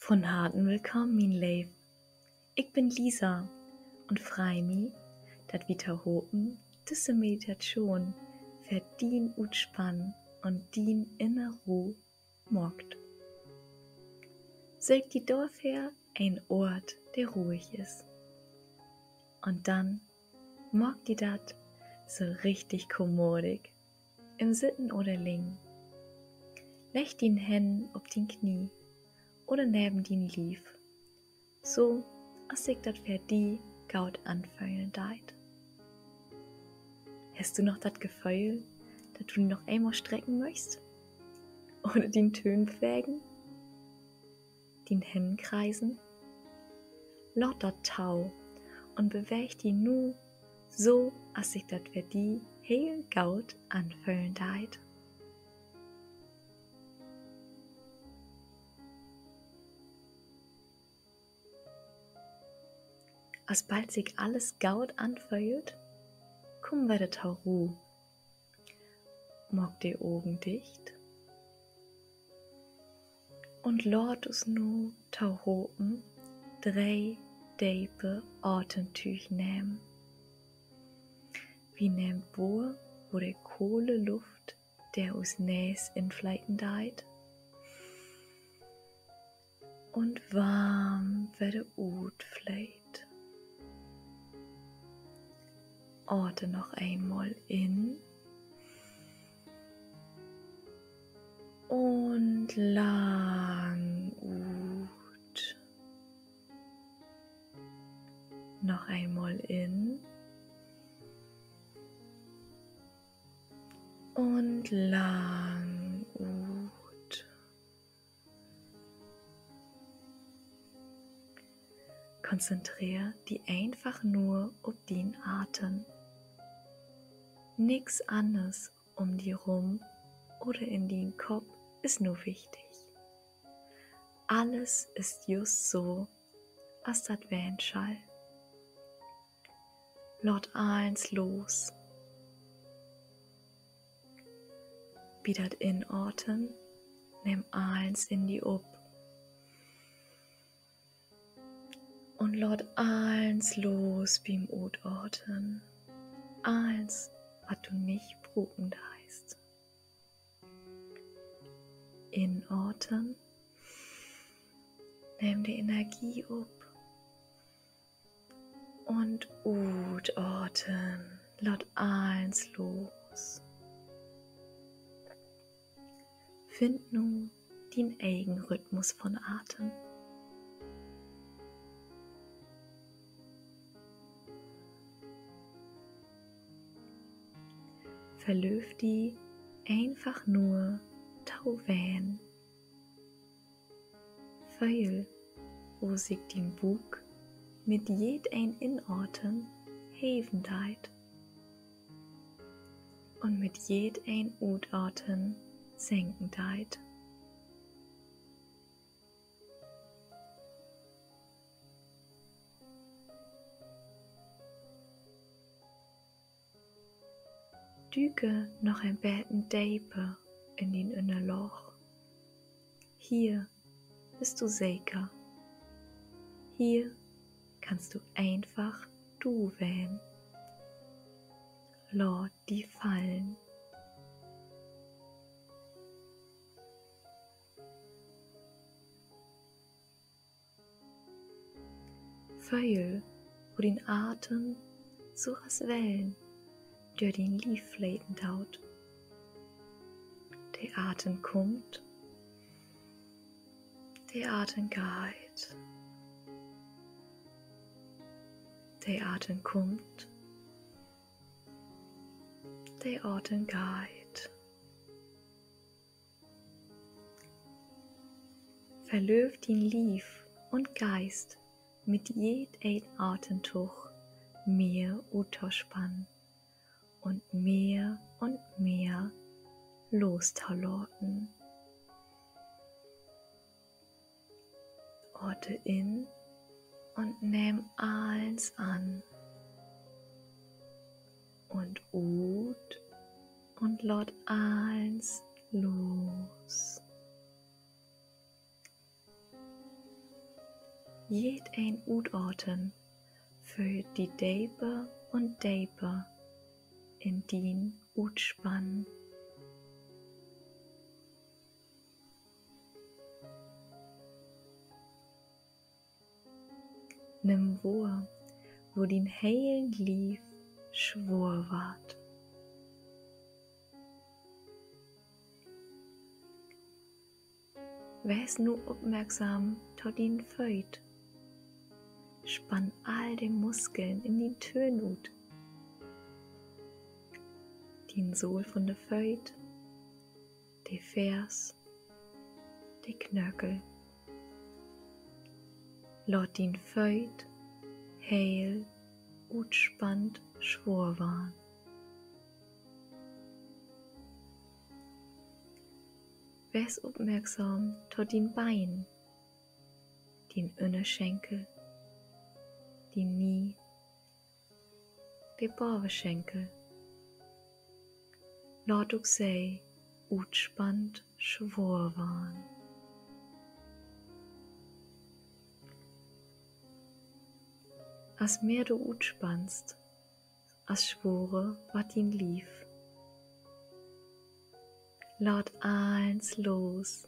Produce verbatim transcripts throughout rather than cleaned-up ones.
Von Harten willkamen, mien Leev. Ik bün Lisa un frei mi, dat wi tohopen düsse Meditatschoon för dien Utspannen un dien innere Roh maakt. Söök di dorför en Oort, de ruhig is. Un denn maak di dat so richtig kommodig, in't Sitten oder Liggen. Legg dien Hänn op dien Knie oder neven dien Lief, so as sik dat för di goot anföhlen deit. Hest du noch dat Geföhl, dat du noch eenmal strecken möchst? Oder dien Töhn bewegen? Dien Hännen kreisen? Laat dat to un beweeg di nu so, as sik dat för di heel goot anföhlen deit. Asbald sik allens goot anföhlt, kumm wedder to Ruh. Maak de Ogen dicht un laat us nu tohopen dree depe Atemtöög nehmen. Wi nehmt wohr, wo de kole Luft dör us Nees infleten deit un warm wedder utfleet. Aten noch eenmal in un lang ut. Noch eenmal in un lang ut. Konzentreer di eenfach nur op dien Aten. Nix anners üm di rum oder in dien Kopp is nu wichtig. Allens is just so, as dat ween schall. Laat allens los. Bi dat Inaten nehm allens in di op un laat allens los bi't Utaten. Allens, wat du nich bruken deist. Inaten, nehm de Energie op un utaten, laat allens los. Finn nu dien egen Rhythmus von Aten. Verlööv di, eenfach nur to ween. Föhl, wo sik dien Buuk mit jedeen Inaten heven deit un mit jedeen Utaten senken deit. Düüke noch en beten deper in dien Ünnerlaag. Hier büst du seker. Hier kannst du eenfach du ween. Laat di fallen. Föhl, wo dien Aten so as Wellen dör dien Lief fleten doot. De Aten kummt, de Aten geiht. De Aten kummt, de Aten geiht. Verlööv dien Lief un Geist mit jedeen Atentog mehr uttospannen un mehr un mehr lostolaten. Ate in un nehm allens an. Un ut un laat allens los. Jeed een Utaten föhrt di deper un deper in dien Utspannen. Nimm wohr, wo dien helen Lief swoor warrt. Wees nu opmerksam to dien Fööt. Spann all de Muskeln in dien Töön ut. Dien Sohl von de Fööt, de Feers, de Knökel. Laat dien Fööt heel utspannt swoor warrn. Wees opmerksam to dien Been, dien Ünnerschenkel, dien Knie, de Bavenschenkel. Laat ok se utspannt swoor warrn. As mehr du utspannst, as sworer warrt dien Lief. Laat allens los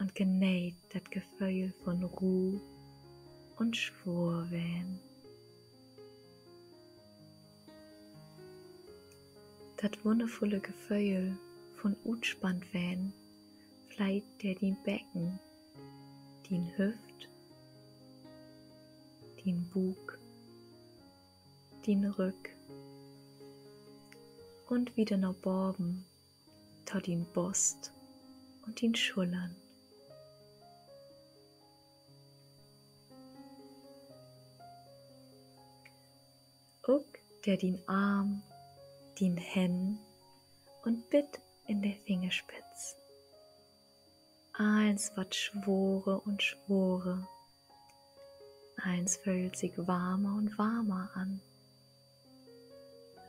un geneet dat Geföhl von Roh un swoor ween. Dat wunnervulle Geföhl von utspannt ween fleit dör dien Becken, dien Hüft, dien Buuk, dien Rück un wieder na baven to dien Bost un dien Schullern. Ok dör dien Arm, dien Hänn un bit in de Fingerspitz. Allens warrt sworer un sworer. Allens föhlt sik warmer un warmer an.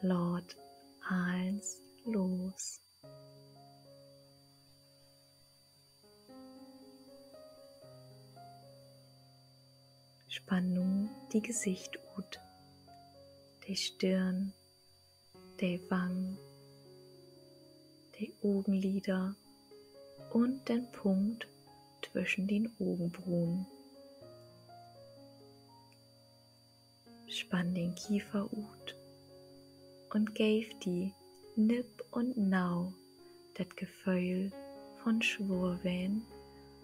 Laat allens los. Spann nu dien Gesicht ut, de Stirn, de Wang, de Ogenlider un den Punkt twüschen dien Ogenbrunen. Spann den Kiefer ut un geev di nipp un nau dat Geföhl von swoor ween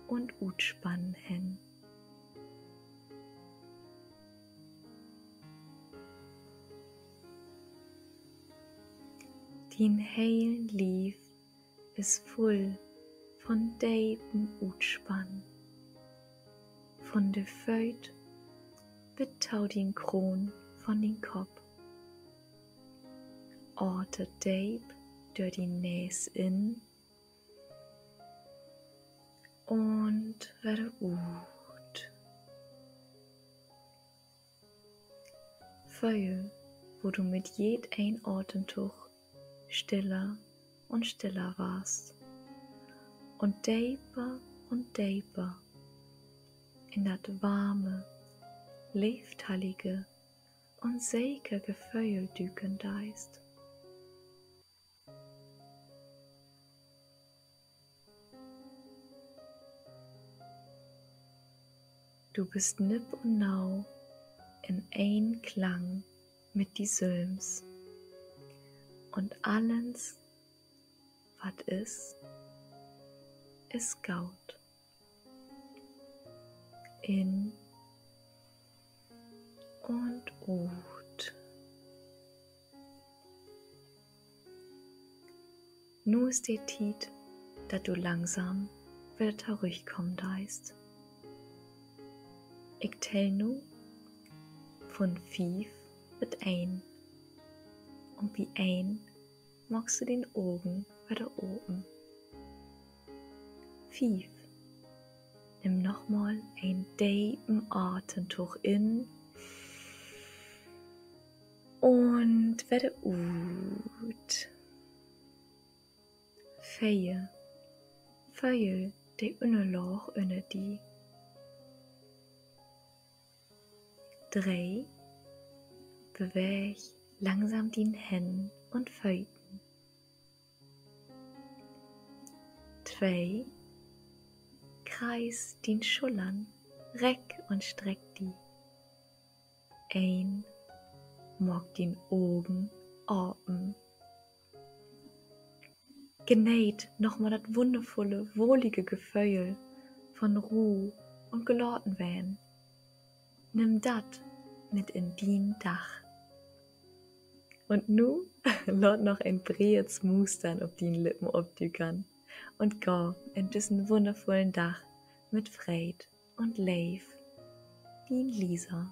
un utspannen hen. Dien helen Lief is vull von depen Utspannen, von de Fööt bit to dien Kroon von dien Kopp. Aten deep dör dien Nees in un wedder ut. Föhl, wo du mit jedeen Atentog stiller un stiller warrst un deper un deper in dat warme, leevtallige un seker Geföhl düken deist. Du büst nipp un nau in een Klang mit di sülms. Un allens, wat is, is goot. In un ut. Nu is de Tiet, dat du langsam wedder torüchkamen deist. Ik tell nu vun fief bit een. Un bi een maakst du dien Ogen wedder open. Fief. Nimm nochmal een depen Atentog in un wedder ut. Veer. Föhl de Ünnerlaag ünner di. Dree, beweeg langsam dien Hänn un Föten. Twee, kreis dien Schullern, reck un streck di. Een, maak dien Ogen apen. Geneet nochmal dat wunnervulle, wohlige Geföhl von Roh un gelaten ween. Nimm dat mit in dien Dag. Un nu laat noch en breed Smustern op dien Lippen opdükern un gah in düssen wunnervullen Dag mit Freed un Leev. Dien Lisa.